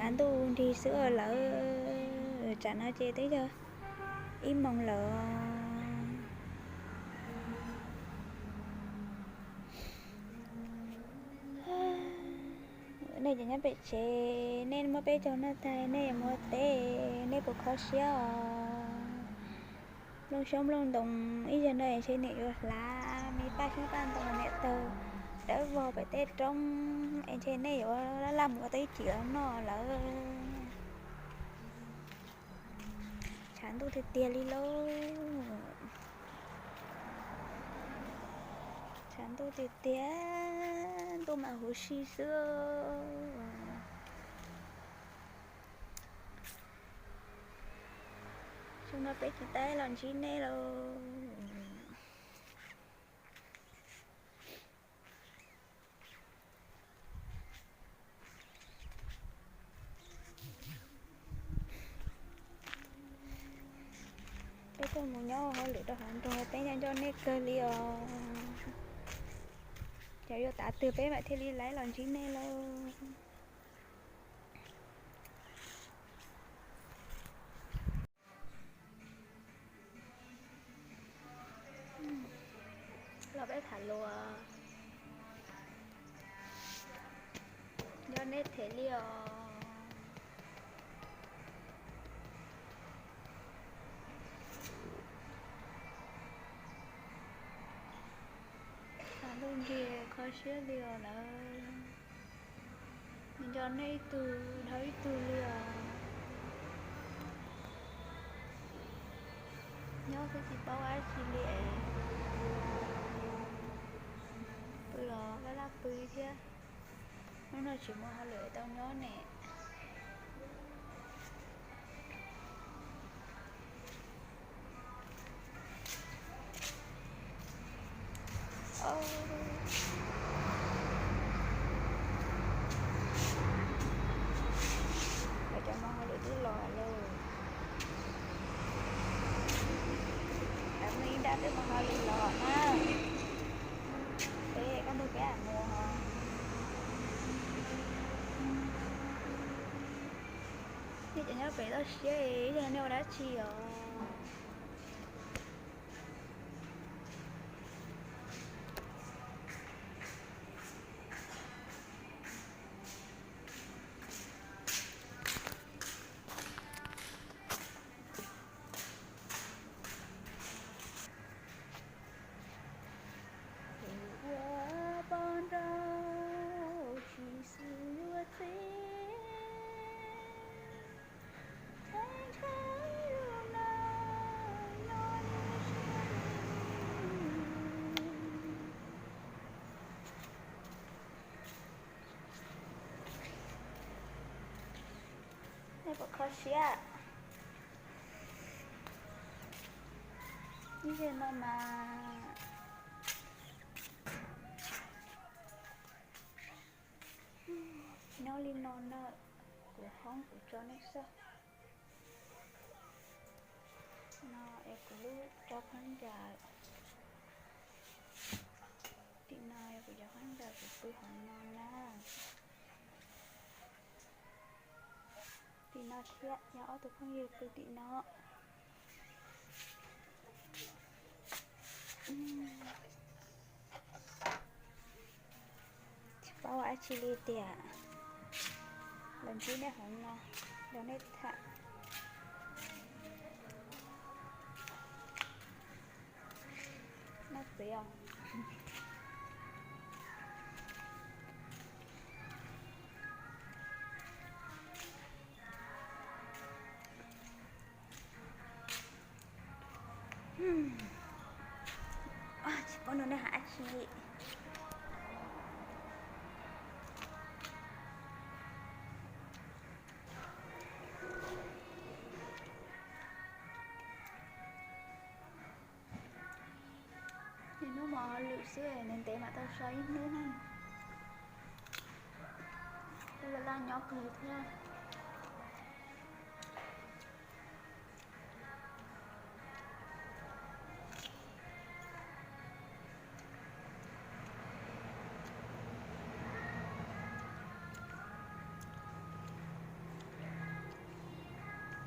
Tshav ntuj nrig xwb lawm, tsam no ces twb yog ib moos lawm. Nej cov nyob pem tsev, nej muab peb caug noj tag nej yuav mus ua teb, nej puas kho siab os? Nplooj xyoob nplooj ntoo ib zaug no es ntshe niam yuav hlav me paj xyoob paj ntoo niam tawg dawb vog pem tej roob, es ntshe nej yuav laj laj mus ua teb cim los noj lawm. Tshav ntuj tiag tiag li lauj. Tshav ntuj tiag tiag, ntuj mas huv si xwb. Xyoo no peb tsis tau los ntsib nej lauj. Peb tuaj mus nyob hauj lwm rau hauv nroog, peb nco nco nej kawg li os. Cov yuav tav twg peb mam thiaj li laiv los ntsib nej lauj. Los peb tham lus, nco nej thiab li os. Tshav ntuj nrig kho siab li os lawm. Nco nej ib tug dhau ib tug li os. Nyob twb tsis paub dab tsi li es. Pw los laj laj pw thiab. Hnub no tsis mus hauj lwm tau nyob ne. Cov mus hauj lwm twb los lawm. Cov me ib nrab twb mus hauj lwm los na. Peb kaj ntug peb mus os. Nej cov nyob pem toj siab, yog nej ua dab tsi os? Tus uas pom nraug tsis xwm yuav txiv, theej ntshav lub no nyob li siab li. Nej puas kho siab? Ib zaug no mas nyob li no na, kuv hoob kuv tso nej saib. No es kuv lub tsob khaub ncaws, tim no yog kuv cov khaub ncaws kuv pw hauv no na. Tim no thiab yog ob tug phooj ywg pw tim no. Tsis paub ua dab tsi li tiag, los ntsib nej hauv no, nrog nej tham. Noj txiv os. Tsis paub nug nej hais dab tsi. Ib hnub mos hauj lwm xwb, ntev ntev mam tau so ib hnub na. Twb laj laj nyob kawg thiab.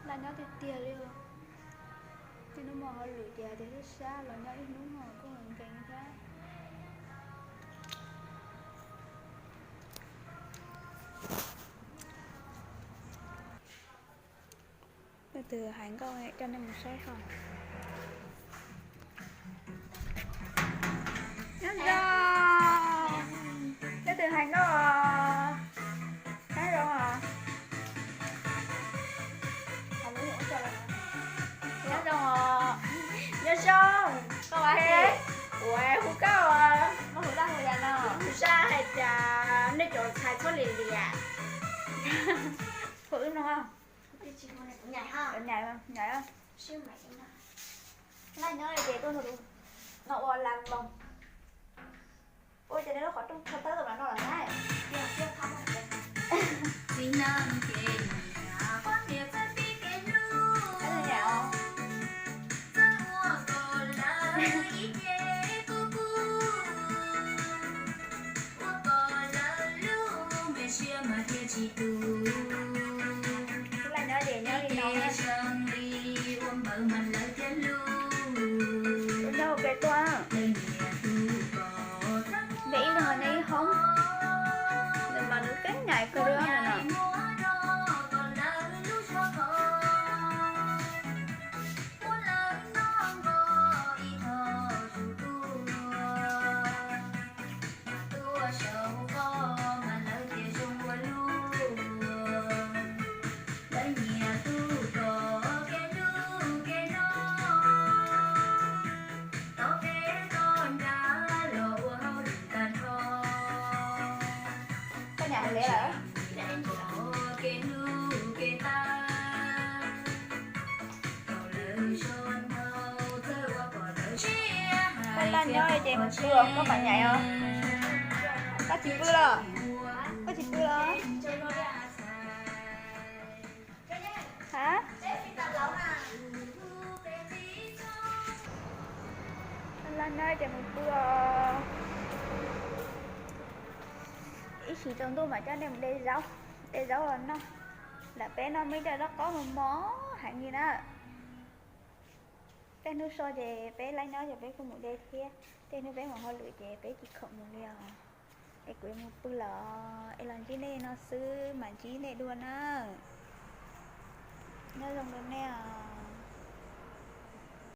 Laj nyob tiag tiag li os. Tej hnub mus hauj lwm ces tias sab sab los nyob ib hnub no kuj nkees thiab. Leej twg hais nkauj coj nej mus saib ho. Nyob zoo, leej twg hais nkauj os? Nyob zoo os. Nyob zoo os. Nyob zoo. Koj ua, ua hu koj os. Hu Zaj hais tias nej cov ntxhais txhob lim liam. Hu wb mloog. Nyam, nyam. Laj nyob ces tuaj no ua las voos. Ua cas nej lub qhov rooj tshaj tawb tus no no lawm na? Laj nyob ces nyob li no na. Nyob ua ke tuaj. Nyob ib leeg nyob ib hoob. Nws mas nws keeb nyais kawg li no. Koj nyam hais li lawm. Koj laj nyob ces mus pw os, koj mam nyam os. Koj tsis pw los? Koj tsis pw los? Ha? Laj nyob ces mus pw os. Ib sim tsaus ntuj mam coj nej mus de zaub, de zaub los noj. Ntawm peb no muaj ib co zaub qaub mos mos heev li na. Tej hnub so ces peb laj nyob ces peb kuj mus de thiab, tej hnub peb mus hauj lwm ces peb tsis khoom mus li os. Es kuv yuav mus pw lawm, es los ntsib nej no xwb mam ntsib nej dua na. Nyob zoo rau nej os.